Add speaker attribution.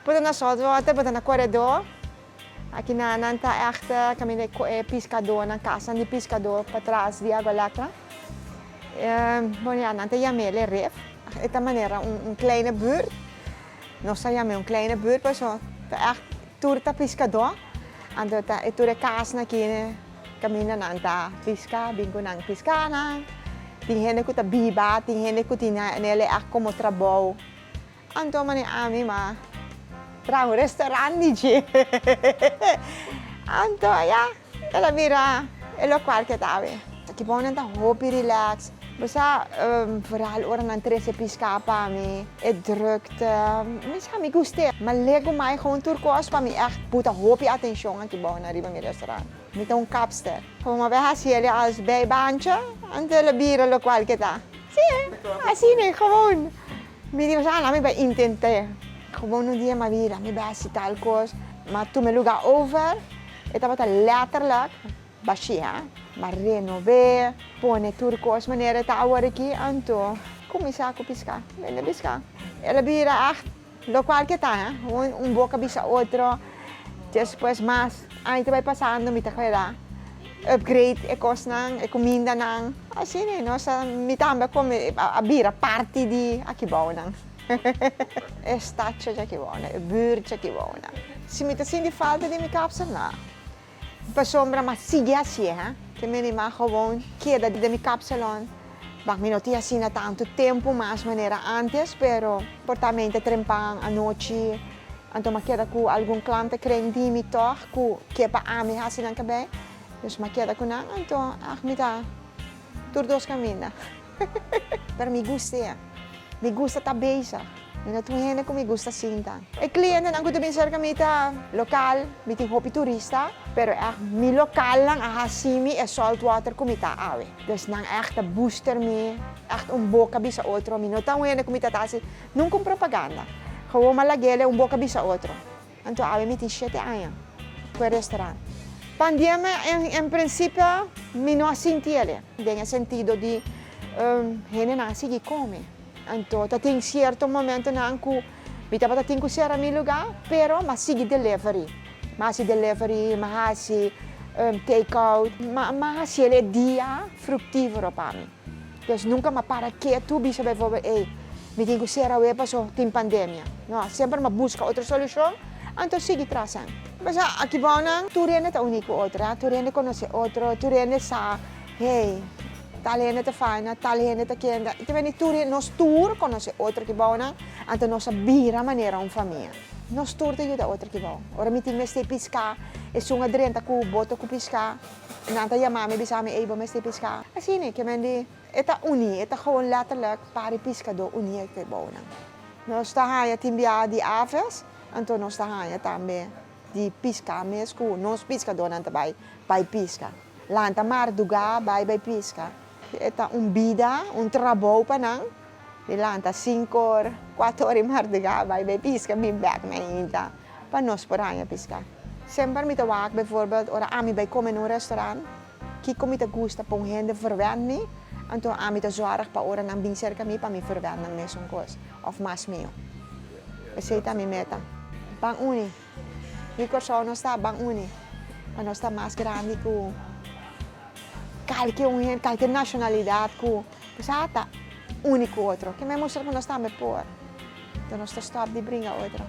Speaker 1: Bo ta na saltwater, bo ta na koredó. Aki na nan ta ègt kaminda e piskadónan, kasnan di piskadó patras di Agualakla. Bon ya, nan ta yam'é el rif. E ta manera un kleine buurt. Nos ta yam'é un kleine buurt pasobra ta ègt tur ta piskadó. Anto ta e tur e kasnan aki kaminda nan ta piska, bin ku nan piskanan. Tin hende ku ta biba, tin hende ku tin el ègt komo trabou. Anto mane ami ma traha un restaurant di dje. Anto ya, el a bira e lokual ke ta awe. Aki bou nan ta hopi relax. Bo sa, vooral ora nan trese piská pa mi, e drukte, mi sa mi gust'é. Ma legu mai gewoon tur kos pa mi ègt buta hopi atenshon aki bou nan riba mi restaurant. Mi ta un kapster. Como mi a bai hasi el als bijbaantje, anto el a bira lokual ke ta. Sí, asina, gewoon. Mi di, Sa, mi bai intent'é. Gewoon un dia mi a bira, mi bai hasi tal kos. Ma tuma e lugá over, e tabata lèterlik bashí, ha. Mi a renob'é, pone tur kos manera e ta awor aki, anto kuminsá ku piská, bende piská. El a bira ègt lokual ke ta, ha. Gewoon un boka bisa otro. Despues mas aña ta bai pasando mi ta keda upgrade e kosnan, e kumindanan. Asina nos a, mi tambe a kome, a bira parti di Akibounan. E stadje di Akibounan, e buurt di Akibounan. Si mi ta sinti falta di mi kapsel, no. Pasobra mi a sigui hasié, ha. Ke meni mi a gewoon keda den mi kapsalon. Bak mi no tin asina tantu tempu mas manera antes, pero por ta mente trempan anochi, anto mi a keda ku algun klant kren di mi tòg ku ke pa ami hasi nan kabei, dus mi a keda ku nan, anto ag mi ta tur dos kaminda. Pero mi gust'e, mi gusta ta bezig, mi no ta un hende ku mi gusta sinta. E klientenan ku ta bin serka mi ta lokal, mi tin hopi turista, pero ègt mi lokalnan a hasi mi e saltwater ku mi ta awe. Dus nan ègt ta booster mi, ègt un boka bisa otro. Mi no ta un hende ku mi ta ta hasi nunka un propaganda. Gewoon mi a lag'el e un boka bisa otro. Anto awe mi tin shete aña ku e restaurant. Pandemia en prinsipio mi no a sinti el den e sentido di hendenan a sigui kome. Anto ta tin sierto momentonan ku mi tabata tin ku sera mi lugá, pero mi a sigui delivery. Mi a hasi delivery, mi a hasi take out, mi a hasi el e dia fruktífero pa mi. Dus nunka mi a para ketu bisa bijvoorbeeld ey mi tin ku sera awe paso tin pandemia. No, semper mi a buska otro solushon, anto sigui tras nan. Pasobra aki bou nan tur hende ta uní ku otro, tur hende konosé otro, tur hende sa hey tal hende ta faina, tal hende ta kenda. I ta bini tur hende, nos tur konosé otro aki bou nan, anto nos a bira manera un famia. Nos tur ta yuda otro aki bou. Ora mi tin mester piská, esun a drenta ku boto ku piská. Nan ta yama mi bisa mi, ey bo mester piská. Asina ke men di, e ta uní, e ta gewoon letterlijk par di piskadó uní e kebounan. Nos ta haña tin biaha di aves, anto nos ta haña tambe di piská mes ku nos piskadónan ta bai bai piska. Lanta mardugá bai bai piska. E ta un bida, un trabou pa nan, di lanta sinku or, kuater or di mardugá bai bai piska bin bèk mainta pa nos por haña piská. Semper mi ta wak bijvoorbeeld ora ami bai come na un restaurant, kiko mi ta gusta pa un hende verwend mi, anto ami ta zorg pa ora nan bin cerca mi pa mi verwend nan mesun cos of mas mio. Esey ta mi meta. Ban uni. Mi Corsou nos ta ban uni pa nos ta mas grandi cu calke un hende, calke nacionalidad cu sa ta uni cu otro. Ke mi a mustra cu nos tambe por. Enton nos ta stop di bringa otro.